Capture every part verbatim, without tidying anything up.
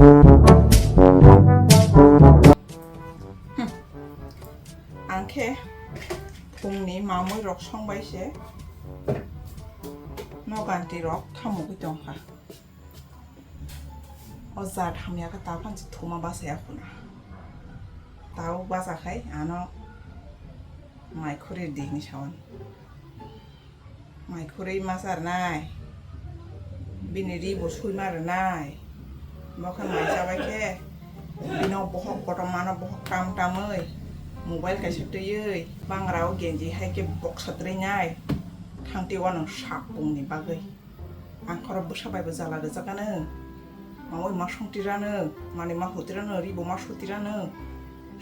Ang khe phungni mamui rok songbai se noganti rok thamugwi tongkha. O jat hamya khe ta phan se thuma basa ya khuna. Tabuk basa khai ano mai khuri di hinwi saui. Mai khurui masa rwnai, bini ri bo suima rwnai, bo khe mai chabai khe bino bohok kotorma no bohok tam tamwi mobile kaisa twiwi bangra o genji hai khe boksa twrwi nai thangtwi uanw sak bumni bagwi. Ang khorok bwsa bai bo jala rwjak anw, ma oi ma song twi ranw, mani ma hutwi ranw, ri bo ma sutwi ranw,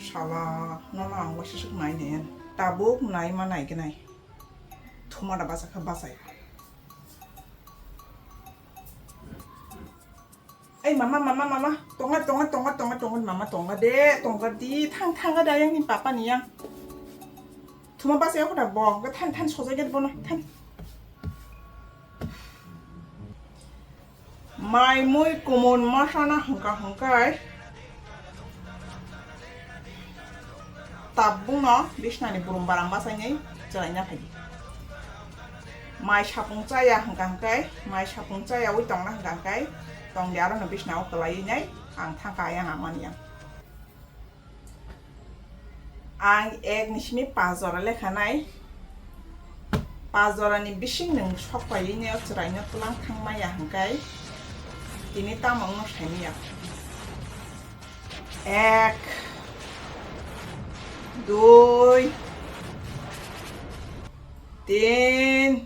sala nono ang waisa swk nai nai anw. Tabuk nai ma nai gwnai. Thuma da basa kha basa ya. Ei mama, mama, mama, tonga, tonga, tonga, tonga, tonga, mama, tonga de, tonga di, thang, thang da yang ni papa ni yang. Thuma basa ya kho da bo, ga than, than sojai ga bono, than. Mai mui kumun mosana hwnkha hwnkhe tabukno bisnani burum barang basainai chwraina phaidi. Mai sapung chaya hwnkha hwnkhe, mai sapung chayaui tongna hwnkha hwnkhe tongdi, arono bisnao kwlaiwi nai ang thangkha ayang amani yang. Ang ek ni simi pas jora lekha nai. Pas jora ni bising nwng sok paiwi nai o chwrai no twlang thang maya hwnkhe tini tamo wngno saimaya. Ek, dui, tin.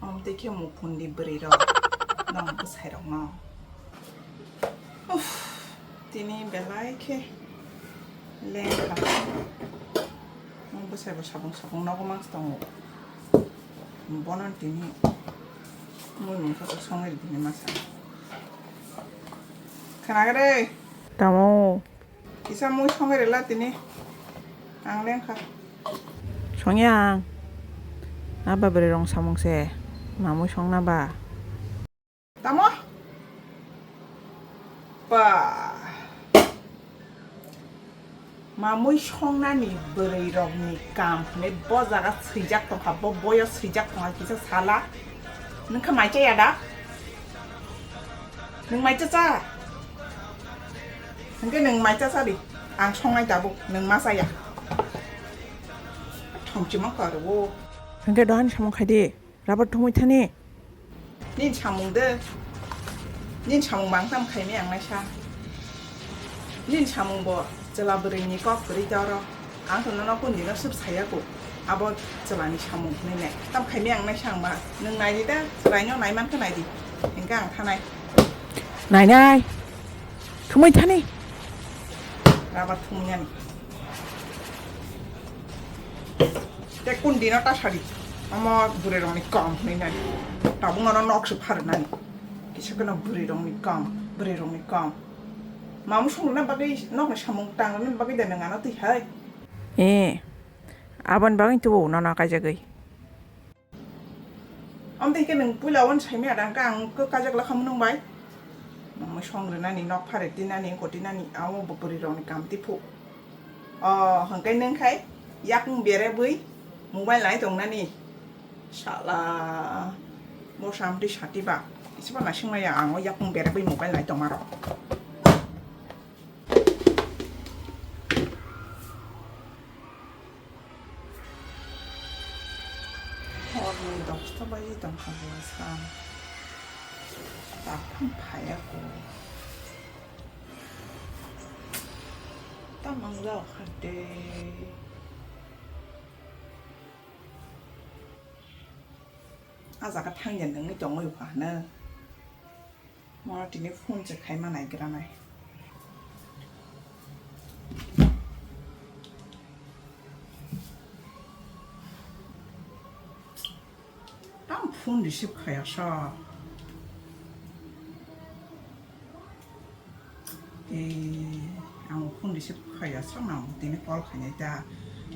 Omo twi khe mukhundi bwrwi rok, nong bwsai rok no. Uff, tini belai khe lengkha. Nong bwsai bo sabung sabung nogo mangsa tongo. Bono tini mui mungsa songwi tini masa. Khna gre. Tamo. Kisa mui songwi rwla tini. Ang lengkha. Songya ang. Aba bwrwi rong samung se. Mamui songna ba. Tamo? Ba. Mamui songnani bwrwi rokni kam hwnwi bo jaga swijak tongkha, bo boyo swijak tongkha kisa sala. Nwng khe mai chaya da? Nwng mai cha cha? Hwnkhe nwng mai cha cha di. Ang songnai tabuk, nwng ma chaya. Thomchima karo. Hwnkhe dohani samung khai di. Rabar thumui thani. Nini samung de. Nini samung bang tam khai mi ang naisa. Nini samung bo chwla bwrwi ni kok kwrwi ta oro. Ang to nono kun dino swp saya ko. Abo chwla ni samung hwnwi nai. Tam khai mi ang naisa ang ba. Nwng nai di da, chwrai no nai man khe nai di. Hwnkhe ang thanai. Nai nai. Thumui thani. Rabar thumui nani. Te kun dino ta sadi. Omo bwrwi rokni kom hwnwi nani. Tabuk nono nok se phar nani. Kisa keno bwrwi rokni kom, bwrwi rokni kom. Mamu song na bagwi nok ni samung tang na bagwi da nang ano twi hai. Eh. Abon bagwi tubu nono kaijagwi. Amtwi khe nwng puila wan saimaya da hwnkhe ang khe kajak lakha munung bai. Mamui song rwnani, nok phare tinani, wngko tinani, amo bo bwrwi rokni kam tiphu. O hwnkhe nwng khai yakung bere bwi mobile nai tongnani. Sala bo samtwi sati ba. Isibo naising maya ang o yakung bere bwi mobile nai tongma rok. Horni dosta baji tongkha bwsa. Taphang phaya ko. Tamang jao khade. A jaga thangya nungwi tongwi ukha hwno. Mono tini phone se khaima naigra nai. Tam phone receive khaya sa. Eh, ang phone receive khaya sa na tini call khainai ta.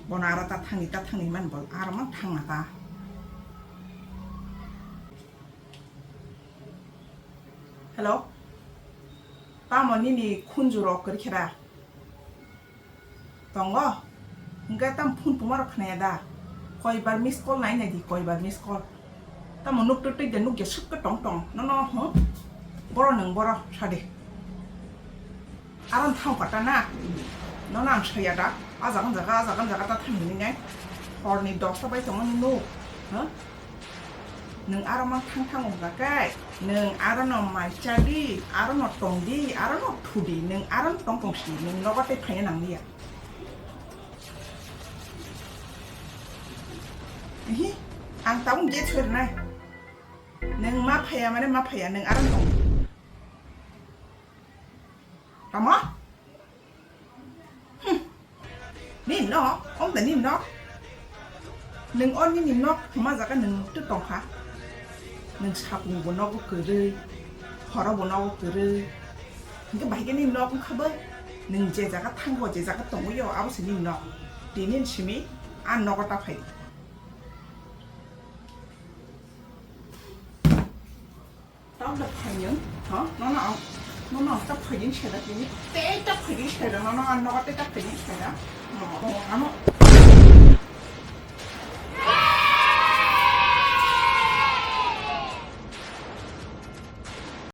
Bono aro ta thangni ta thangni man bol aro man thangna ta. Hello. Tamo nini khunju rok kwrwi khe da? Tongo? Hwnkhe tamo phone tuma rok khnaya da? Koibar miss call nai nai di, koibar miss call. Tamo nuk twi twi de nuk ya suk ke tong tong. No, no, huh? Boro nwng boro sadi. Aron thang kata na. No, no, ang saya da. Ajagan jaga, ajagan jaga ta thang ni nai. Hor ni dosta bai tong nuk. Huh? Nwng aro mang thang thang wngkha khe, nwng aro no mai cha di, aro no tong di, aro no thu di, nwng aro no tong tong si, nwng nogo tei phaina nang liya. Ihi, ang tabuk gate soi rwnai. Nwng ma phaiya mane ma phaiya, nwng aro no tong di. Tamo? Hmm. Nini nok, ong da nini nok. Nwng o nini nok hwnma jaga nwng twi tongkha. Nwng sapung bo nogo kwrwi, horo bo nogo kwrwi. Hwnkhe bahai khe nini nok wngkha bo. Nwng je jaga thango, je jaga tongwi o, abo se nini nok. Tini simi a nogo ta phai. Tamo da phaiyung, ha? Nono ang, nono ang ta phaiyung sera tini. Tei ta phaiyung sera, nono ang nogo tei ta phaiyung sera. Nono, ano,